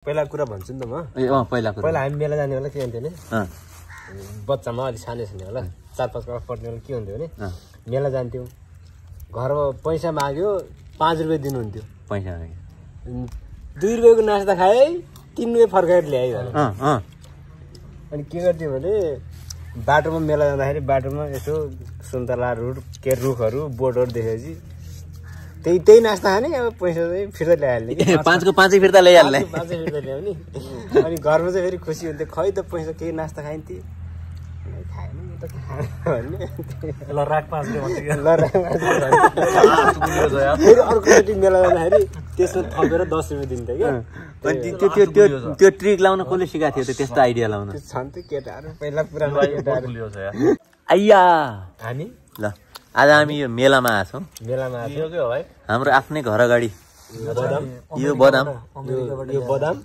पहिला कुरा भन्छु नि त म पहिला हामी मेला जाने बेला के हुन्थ्यो नि बच्चामा अलि सानै छन् होला 4-5 क्लास पढ्ने बेला के हुन्थ्यो भने मेला जान्थ्यौं घरमा पैसा माग्यो 5 रुपैयाँ दिनुहुन्थ्यो पैसा 2 रुपैयाँको नास्ता खाए 3 रुपैयाँ फर्काएर ल्याए अनि के गर्थ्यो भने बाटोमा मेला जाँदाखेरि बाटोमा यसो सुन्तला रुखहरू बोटहरू देखेपछि त्यही नास्ता खाने अब पैसा चाहिँ फिर्ता ल्याइहाल्ने 5 को 5 फिर्ता ल्याइहाल्ने 5 फिर्ता ल्याउने अनि घरमा चाहिँ फेरि खुसी हुन्थ्यो खै त पैसा केही नास्ता खाइन्थे खाएन म त खाएन ल राख 5 ले भन्थे ल राख 5 फेरि अर्को चोटि मेला जाँदाखेरि त्यसमा थपेर 10 रुपैयाँ दिन्थे क्या अनि त्यो ट्रिक लाउन कसले सिकाएको थियो त्यस्तो आइडिया लाउन छन् त केटाहरू पहिला पुरानो केटाहरू आइया हामी ल आज हामी यो मेलामा आछौँ आएको के हो भाइ हाम्रो आफ्नै घर अगाडि यो बदाम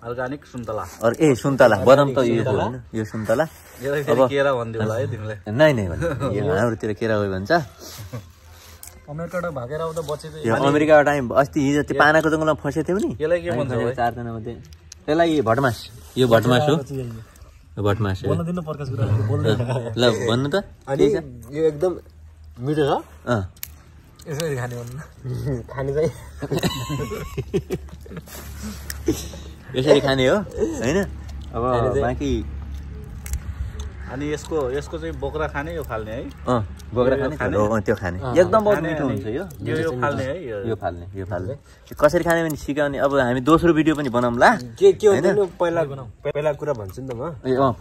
अर्गानिक सुन्तला ए सुन्तला बदाम त यो होइन यो सुन्तला अब केरा भन्दियो होला है तिमीले नै यो हाम्रोतिर केरा हो भन्छ अमेरिकाबाट भागेर आउँदा बचेको यो अमेरिकाबाट हामी अस्ति हिजो त्यो पानाको जङ्गलमा फसेको थियो नि यसलाई के भन्छ 4 जना मध्ये यसलाई भटमास यो भटमास हो यो भटमास हो बोल्न दिनु प्रकाश कुरा बोल्नु ल भन्नु त अनि यो एकदम मिठो छ यसरी खाने भन्नु खाने चाहिँ यसरी खाने हो हैन अब बाँकी अनि यसको चाहिँ बोक्रा खाने यो फाल्ने है बोक्रा खाने हो त्यो खाने एकदम बहुत मिठो हुन्छ यो फाल्ने है यो फाल्ने कसरी खाने भने सिकाउने अब हामी दोस्रो भिडियो पनि बनाउँला के हुन्छ पहिला कुरा भन्छु नि त म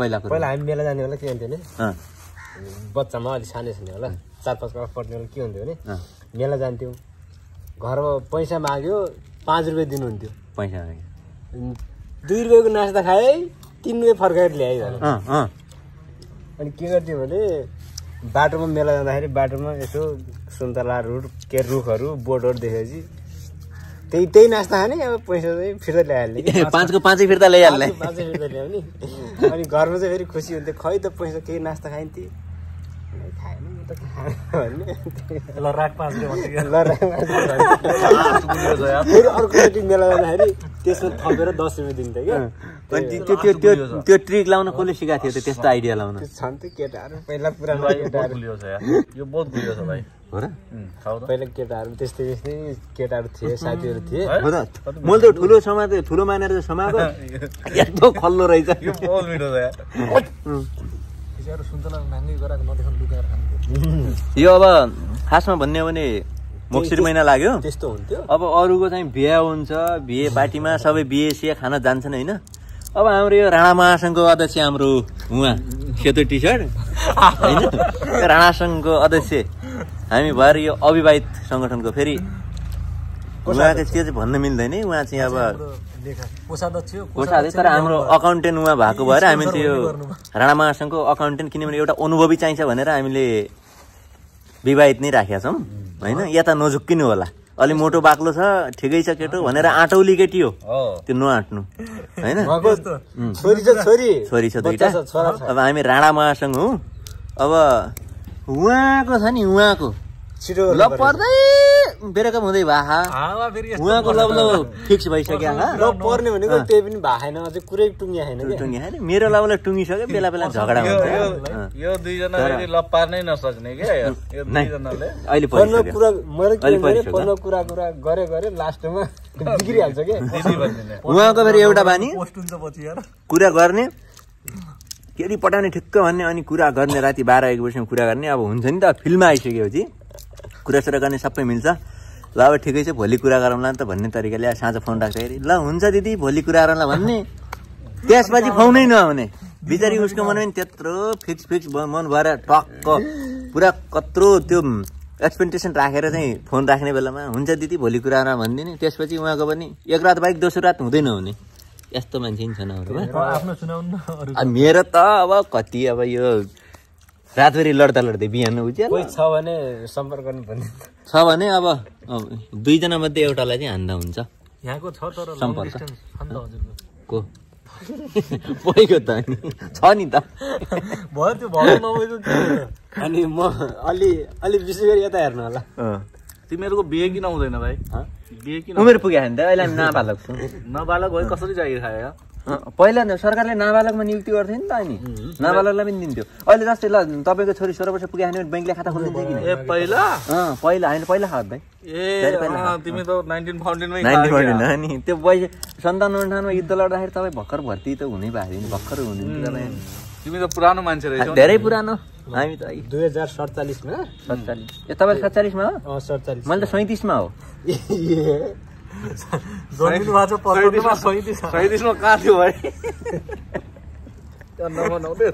पहिला हामी मेला जाने बेला के हुन्थ्यो नि बच्चामा अलि सानै छन् होला 4-5 क्लास पढ्ने बेला के हुन्थ्यो भने मेला जान्थ्यौं घरमा पैसा माग्यो 5 रुपैयाँ दिनुहुन्थ्यो पैसा 2 रुपैयाँको नास्ता खाए 3 रुपैयाँ फर्काएर ल्याए अनि के गर्थ्यो भने बाटोमा मेला जाँदाखेरि बाटोमा यसो सुन्तला रुखहरू बोटहरू देखेपछि त्यही नास्ता खाने अब पैसा चाहिँ फिर्ता ल्याइहाल्ने 5 को 5 फिर्ता ल्याइहाल्ने 5 फिर्ता ल्याउने अनि घरमा चाहिँ फेरि खुसी हुन्थ्यो खै त पैसा केही नास्ता खाइन्थे खाएन म त खाएन ल राख 5 ले भन्थे ल राख 5 फेरि अर्को चोटि मेला जाँदाखेरि त्यसमा थपेर 10 रुपैयाँ दिन्थे क्या अनि त्यो ट्रिक लाउन कसले सिकाएको थियो त्यस्तो आइडिया लाउन छन् त केटाहरू पहिला पुरानो केटाहरू यो बहुत गुलियो छ भाइ हो र पहिला केटाहरू त्यस्तै केटाहरू थिए साथीहरू थिए हो त मैले त ठुलो मानेर समाएको यस्तो खल्लो रहेछ यो बहुत मिठो छ यार सुन्तला नाङ्गै गराको नदेखाउन लुकाएर खानु यो अब खासमा भन्ने हो भने मक्सिर महिना लाग्यो त्यस्तो हुन्थ्यो अब अरूको चाहिँ बिहे हुन्छ बिहे पार्टीमा सबै बिहे सिहे खान जान्छन् होइन अब हाम्रो यो राणा महासंघको अध्यक्ष हाम्रो उहाँ सेतो टी सर्ट होइन राणा संघको अध्यक्ष हामी भएर यो अविवाहित संगठनको फेरि उहाँको त्यो चाहिँ भन्न मिल्दैन उहाँ चाहिँ अब कोषाध्यक्ष तर हाम्रो अकाउन्टेन्ट उहाँ भएको भएर हामीले त्यो राणा महासंघको अकाउन्टेन्ट किनभने एउटा अनुभवी चाहिन्छ भनेर हामीले विवाहित नै राखेका छौँ होइन यता नझुक्किनु होला अलि मोटो बाक्लो छ ठिकै छ केटो भनेर आँटौली केटी हो त्यो नआँट्नु होइन छोरी छ दुईटा अब हामी राणा महासंघ हौ अब उहाँको छ नि उहाँको ल पर्दै बेरकम हुँदै भा उहाँको लब्लो फिक्स भइसक्यो पर्ने भनेको त्यही पनि भएन अझै कुरै टुङ्गिया छैन मेरो लब्लो टुङ्गिसक्यो बेला बेला झगडा हुन्छ यो दुईजना लप पार्नै नसक्ने क्या अहिले कुरा गरे लास्टमा बिग्रिहाल्छ क्या उहाँको फेरि एउटा बानी कुरा गर्ने केटी पटाउने ठिक्क भन्ने अनि कुरा गर्ने राति 12-1 बजीसम्म कुरा गर्ने अब हुन्छ नि त फिल्ममा आइसकेपछि कुरासुरा गर्ने सबै मिल्छ ल अब ठिकै छ भोलि कुरा गरौँला नि त भन्ने तरिकाले साँझ फोन राख्दाखेरि ल हुन्छ दिदी भोलि कुरा गरौँला भन्ने त्यसपछि फोनै नआउने बिचारी उसको मनमा पनि त्यत्रो फिक्स मन भएर टक्क पुरा कत्रो त्यो एक्सपेक्टेसन राखेर चाहिँ फोन राख्ने बेलामा हुन्छ दिदी भोलि कुरा गरौँ भनिदिने त्यसपछि उहाँको पनि एक रात बाहेक दोस्रो रात हुँदै नहुने यस्तो मान्छे नि छन् मेरो त अब कति अब यो रातभरि लड्दै बिहान उज्यालो छ भने सम्पर्क गर्नु पर्ने छ भने अब 2 जना मध्ये एउटालाई चाहिँ हान्दा हुन्छ यहाँको छ तर सम्पर्क को पोइको त छ नि त भयो त्यो भयो नभएको अनि म अलि विशेष गरी यता हेर्नु होला तिमीहरूको बिहे किन हुँदैन भाइ बिहे किन उमेर पुग्यो भने त अहिले हामी नाबालक छौँ नबालक भए कसरी जागिर खायो पहिला सरकारले नाबालकमा नियुक्ति गर्थ्यो नि त अनि नाबालकलाई पनि दिन्थ्यो अहिले जस्तै ल तपाईँको छोरी 16 वर्ष पुग्यो भने ब्याङ्कले खाता खोल्नु दिन्छ किन ए पहिला पहिला होइन पहिला खात भाइ तिमी त 19 फाउन्टेनमै नि त्यो पैसा 97-98 मा युद्ध लड्दाखेरि तपाईँ भर्खर भर्ती त हुनै भएको थियो नि भर्खर हुनुहुन्थ्यो तपाईँ तिमी त पुरानो मान्छे रहेछौ धेरै पुरानो हामी त 2047 मा 47 ए तपाईँ 47 मा हो 47 मैले त 37 मा हो जन्मिनु भएको छ 37 मा कहाँ थियो भाइ नभनाउँदै